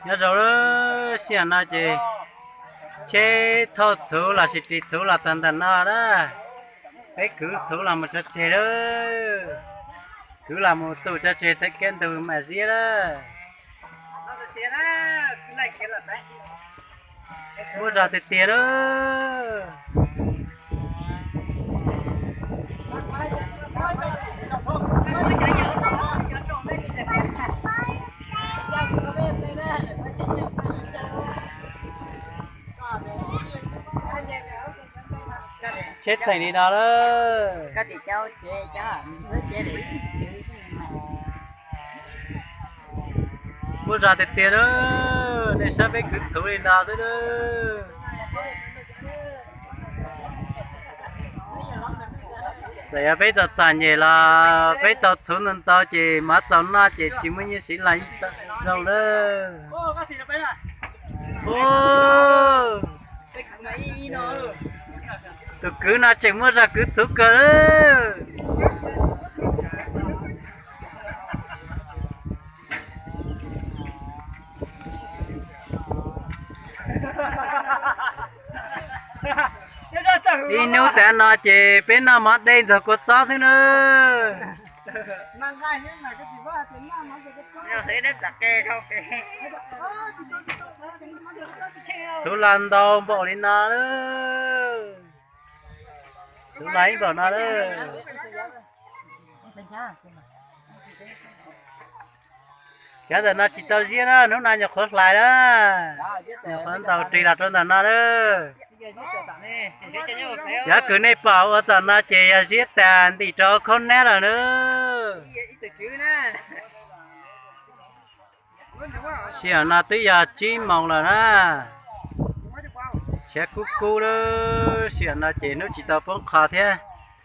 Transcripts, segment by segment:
Nyob zoo, sij hawm no ces tsheb thauj txhuv los sis ris txhuv los txog ntawm no na. Peb kwv txhuv los mus tso tseg lawm. Kwv los mus tu tso tseg txoj kev ntug mam ziab lawm. Muaj zog tiag tiag lawm. Tsheb txheem li no lawm. Muaj zog tiag tiag na, nej saib peb kwv txhuv li no xwb na. Txawm yog peb txom txom nyem los peb tau txhuv ntau ntau ces mam txaus noj ces tsis muaj nyiaj siv los yeej zoo lawm. Tus kwv no tseem muaj zog kwv txhuv kawg. Ib hnub tas no ces peb noj mov dej ntxuag kua txob xwb na. Txhuv los ntau npaum li no lawm. Txhuv los ib npaum no lawm. Cov ntawm no tsis tau ziab na, hnub no nyuam qhuav hlais na. Nyuam qhuav ntaus ris los rau ntawm no lawm. Cov kws nej pom ua tom no ces yog ziab tas ntim rau khaub nab lawm na. Sij hawm no twb yog tsib moos lawm na. Tshav kub kub lawm, sij hawm no ces hnub tsis tau poob qho thiab,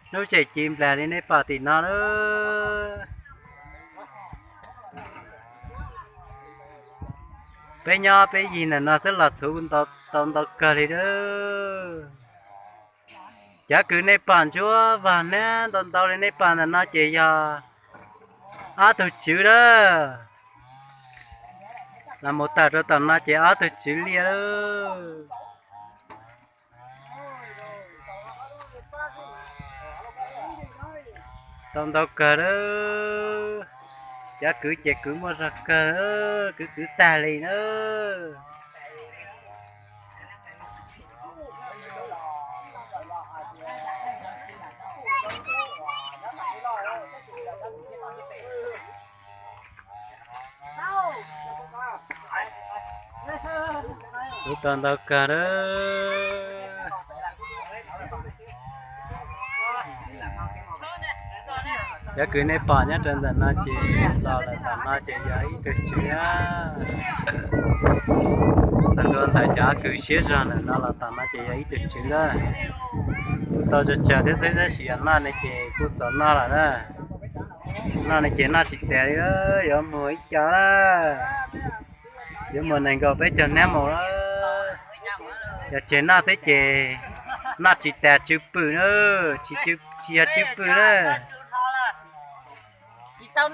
hnub tseem ci nplas li nej pom tim no lawm. Peb nyob peb yig ntawm no xwb los txhuv tau ntau kawg li lawm. Cov kws nej pom ntsuab vag hnab ntau ntau li nej pom ntawm no ces yog ob tug tswv lawm. Los mus tawm rau tom no ces ob tug tswv liaj lawm. Tau ntau kawg lawm. Cov kwv ces kwv muaj zog kawg, kwv kwv tag li na. Kuv tau ntau kawg lawm. Cov kws nej pom nyob rau ntawm no ces los lawm tom no ces yog ib tug tswv. Tag ntua ntawm cov kws siab zog ntawm no los tom no ces yog ib tug tswv lawm. Kuj tau tsawg tsawg thiab xwb tab sis yog noj ne ces kuj txaus noj lawm na. Noj ne ces noj tsis tas li, yuav muag ib co na. Yuav muag nees nkaum peb caug hnab mus lawm. Yog tseg noj thiab ces noj tsis tas tsw pwm na, tsis yog tsw pwm na. Hnub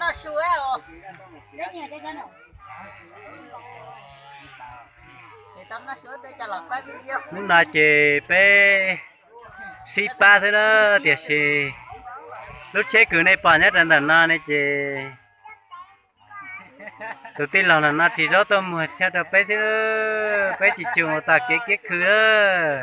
no ces peb sib pab xwb na, tiam sis lub tsheb kws nej pom nyob rau ntawm no ne ces tus tij laug ntawm no ris zaub tuaj muag chaw rau peb xwb, peb tsis tshua mus tom kev kiab khw lawm.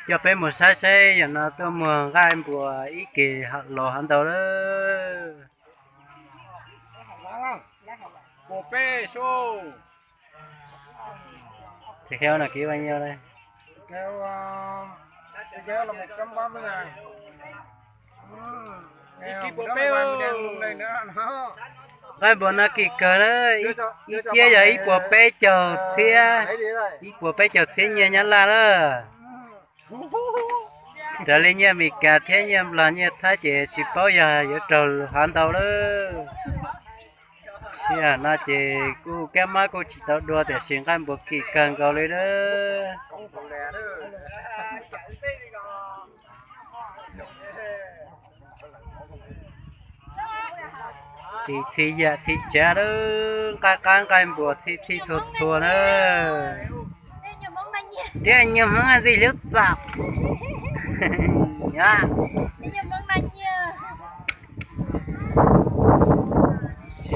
Coj peb mus saib saib yam no tuaj muag nqaij npua ib ke los hov ntau lawm. Nqaij npua no kim kawg na, ib kiab yog ib puas peb caug txhiab, ib puas peb caug txhiab nyiaj Nyab Laj lawm. Raws li nyiaj Amelikas thiab nyiaj Nplog nyiaj Thaib ces tsis paub yog yuav raug hov ntau lawm. Sij hawm no ces kuj kab mob kuj tsis tau dua tiam sis nqaij npua kim kawg nkaus li lawm. Ris txhij yam txhij tsav lawm, nqaij qab nqaij npuas txhij txhij txhua txhua na. Thiab nyuag Hmoob ntxim hlub txaus.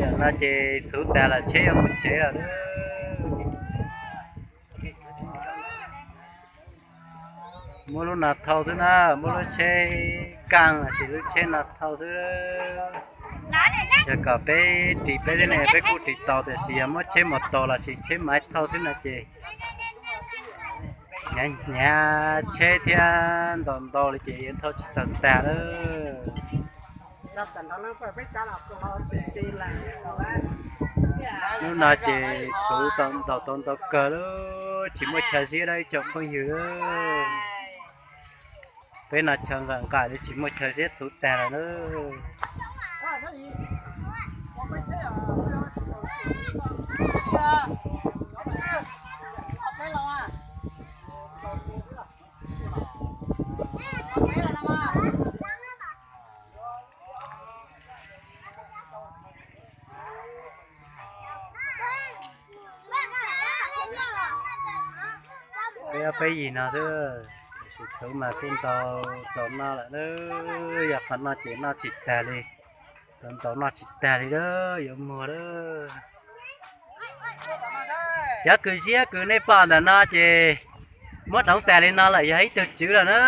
Tam no ces txhuv tag los tsheb yuav mus tsev lawm. Muab lub no thauj xwb na, muab lub tsheb kaaj lossis lub tsheb no thauj xwb. Yog kom peb ris peb thiab ne peb kuj ris tau, tiam sis yog muab tsheb mus taus lossis tsheb maiv thauj xwb no ces hnyav hnyav tsheb thiab ntau ntau li ces yuav thauj tsis tau tag lawm. Hnub no ces txhuv tau ntau tau ntau kawg lawm, tsis muaj chaw ziab dab ib tsoom phooj ywg. Peb no chaw nqaim nqaim li tsis muaj chaw ziab txhuv tag lawm na. Peb ob peb yig no xwb, txhuv mas kuj ntau txaus noj lawm. Yog qhov no ces noj tsis tag li, tau ntau noj tsis tag li lawm, yuav muag lawm. Cov kws ziab kws nej pom ntawm no ces muab doov tas li no lawm yog ib tug tswv lawm na.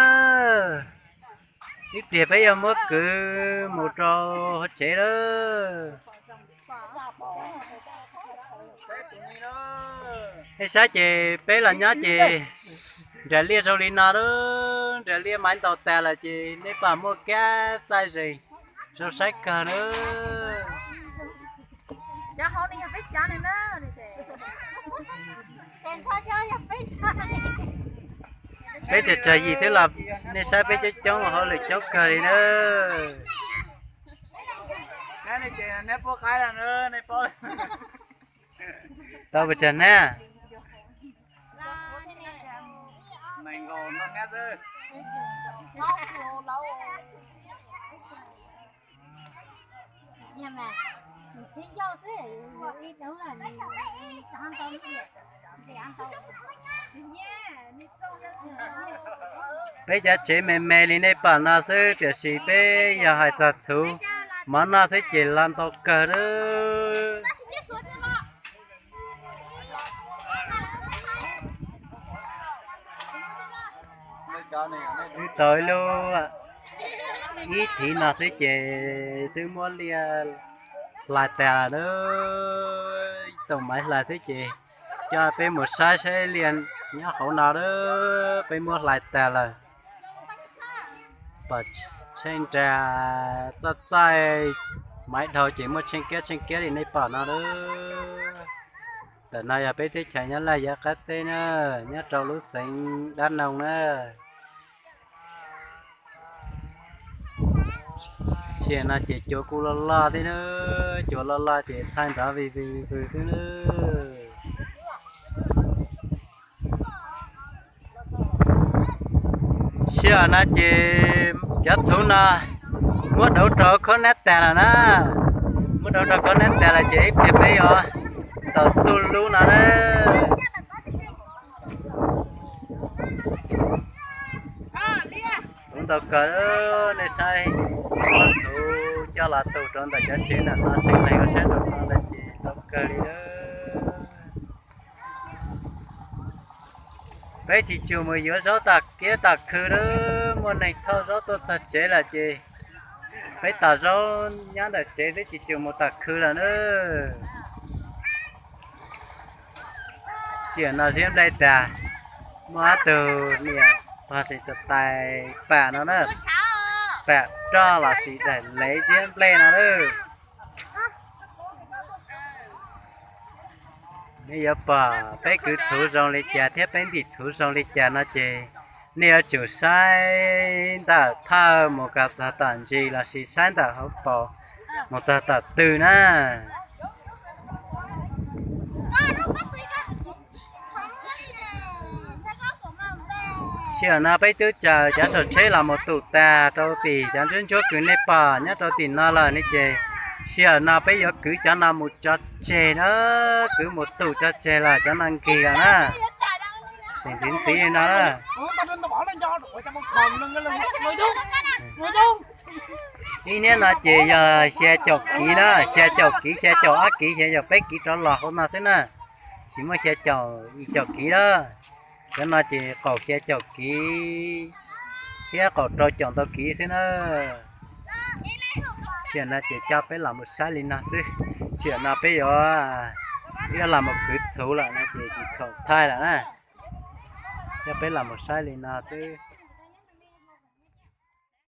Ib pliag peb yuav muab kwv mus rau hauv tsev lawm. Nej saib ces peb los nyob ces nras liaj zoo li no lawm, nras liaj maiv ntaus tas lawm ces nej pom muaj kab txaij zeeg zoo saib kawg na. Peb tsawg tsawg yim xwb los nej saib peb coob coob hauj lwm coob kawg li na. Tau pes tsawg hnab? Peb cov tsev me me li nej pom no xwb, tiam sis peb yog hais txog txhuv mov noj xwb ces los ntau kawg lawm. Twb tau ib lub, ib thiv no xwb ces twb muab liaj hlais tas lawm. Tau maiv hlais xwb ces coj peb mus saib saib liaj nyob hauv no lawm, peb muab hlais tas lawm. Pom tsheej nra txaij txaij, maiv dhau ces muaj tsheej kiab tsheej kiab li nej pom no lawm. Ntawm no yog peb teb chaws nyob Laj Yav qab teb na, nyob rau lub xeev Dab Noog na. Sim no ces cua kuj loj loj thiab na, cua loj loj ces thaij nrov vij vwg vwg xwb na. Sij hawm no ces cov txhuv no muab dauv rau khob nab tas lawm na, muab dauv rau khob nab tas lawm ces ib pliag peb yuav tau tu lub no na. Txhuv ntau kawg, nej saib, muab txhuv coj los tu rau ntawm cov tsev ntawm no, saib neeg ua saib rau no ntawd ces ntau kawg li lawm. Peb tsis tshua mus yuav zaub tom kiab tom khw lawm, muaj neeg thauj zaub tuaj txog tsev lawm ces peb tom zaub nyob ntawm tsev xwb, tsis tshua mus tom khw lawm na. Sij hawm no ziab nplej tag, muaj ob tug niam pog tseem tais pam no na, pam roj los sis daim lev ziab nplej no na. Nej yuav pom peb kwv txhuv zoo li cas thiab peb ntim txhuv zoo li cas no ces nej yuav tsum saib ntawm thawj mus kom txog tom ntsis los sis saib ntawm hauv paus mus txog tom tw na. Sij hawm no peb twb tsaws cov saum tsheb los mus tum tag rau tim cov ntsuab ntsuab kws nej pom nyob rau tim no lawm ne ces Sij hawm no peb yuav kwv cov no mus tso tseg na, kwv mus tu tso tseg los cov no nkig lawm na. Tseem ntxiv ntxiv li no na. Ib niab no ces yog xya caum kiv na, xya caum kiv, xya caum ob kiv, xya caum peb kiv rov los hauv no xwb na. Tsis muaj xya caum ib caum kiv na. Cov no ces qaum xya caum kiv thiab qaum rau caum ntau kiv xwb na. Sij hawm no ces coj peb los mus saib li no xwb. Sij hawm no peb yuav, peb yuav los mus kwv txhuv lawm no ces tsis txhaum thaij lawm na. Coj peb los mus saib li no xwb.